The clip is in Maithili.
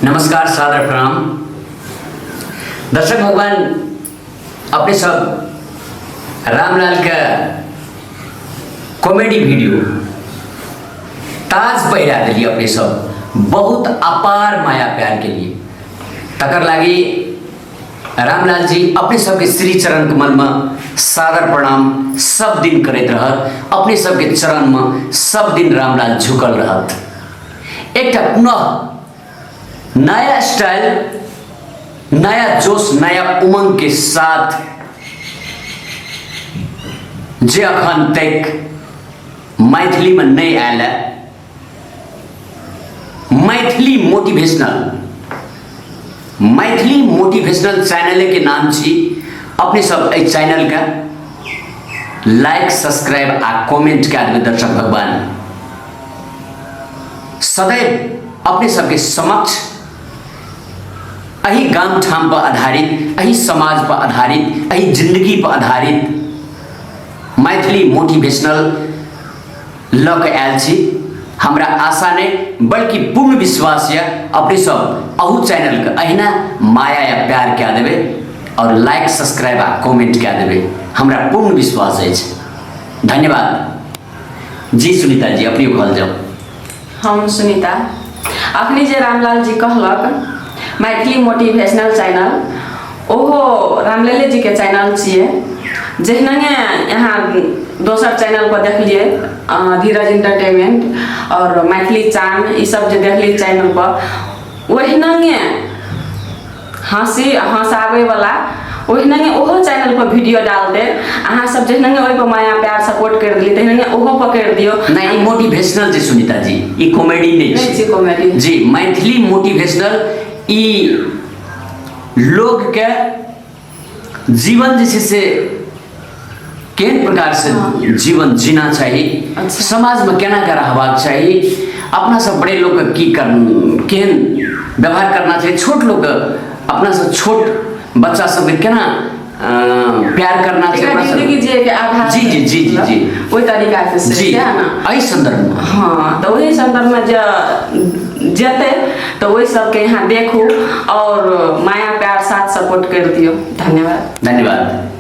नमस्कार, सादर प्रणाम दर्शक भगवान। अपने सब रामलाल के कॉमेडी वीडियो ताज पहिरा दिली अपने सब बहुत अपार माया प्यार के लिए। तकर लागी रामलाल जी अपने सबके श्री चरण कमल में सादर प्रणाम सब दिन करैत रहत। अपने सबके चरण में सब दिन रामलाल झुकल रहत। एकटा पुनः नया स्टाइल, नया जोश, नया उमंग के साथ जे अखन तक मैथिली में नहीं आयल है, Maithili motivational, Maithili motivational channel के नाम छी। अपने सब एहि चैनल के लाइक, सब्सक्राइब आ कमेंट कए देबै। दर्शक भगवान, सदैव अपने सबके समक्ष एहि गाम ठाम पर आधारित, एहि समाज पर आधारित, एहि जिंदगी पर आधारित मैथिली मोटिवेशनल लऽ कऽ आयल छी। हमरा आशा नहि बल्कि पूर्ण विश्वास यऽ, अपने सब अहू चैनलके अहिना माया या प्यार कए देबै और लाइक, सब्सक्राइब आ कमेंट कए देबै। हमरा पूर्ण विश्वास अछि। धन्यवाद जी। सुनीता जी, अपने कहल जाउ। हम सुनीता। अखनी जे रामलाल जी कहलक मैथिली मोटिवेशनल चैनल, ओहो रामलाले जीके चैनल छियै। जहिनागे यहाँ दोसर चैनल पर देखलियै धीरज इंटरटेनमेंट और मैथिली चान, ई सब जे देखलियै चैनल पर, ओहिनागे हँसी हँसाबैवला ओहिनागे ओहो चैनल पर वीडियो डाल दे। अहाँ सब जहिनागे ओहि पर माया प्यार सपोर्ट कर दिली, तहिनागे ओहो पर कर दियो। नहीं, ई मोटिवेशनल छै सुनीता जी, ई कॉमेडी नहीं नहीं छै। छै कॉमेडी। जी, मैथिली मोटिवेशनल ई लोग के जीवन जे छै से केहन प्रकार से जीवन जीना चाही, समाजमे केना के रहबाक चाही, अपना सब बड़े लोकके की कर केहन व्यवहार करना चाही, छोट लोकके, अपना सब छोट बच्चा सबके केना प्यार करना चाही, एकरा अपना सब- जिंदगी जिए के आधार जी जी जी जी जी ओहि तरीका से जी सएह ने? एहि संदर्भमे। हाँ, तऽ ओहि संदर्भमे जे जेतै तऽ ओहि सबके यहाँ देखू और माया प्यार साथ सपोर्ट कर दियौ। धन्यवाद। धन्यवाद।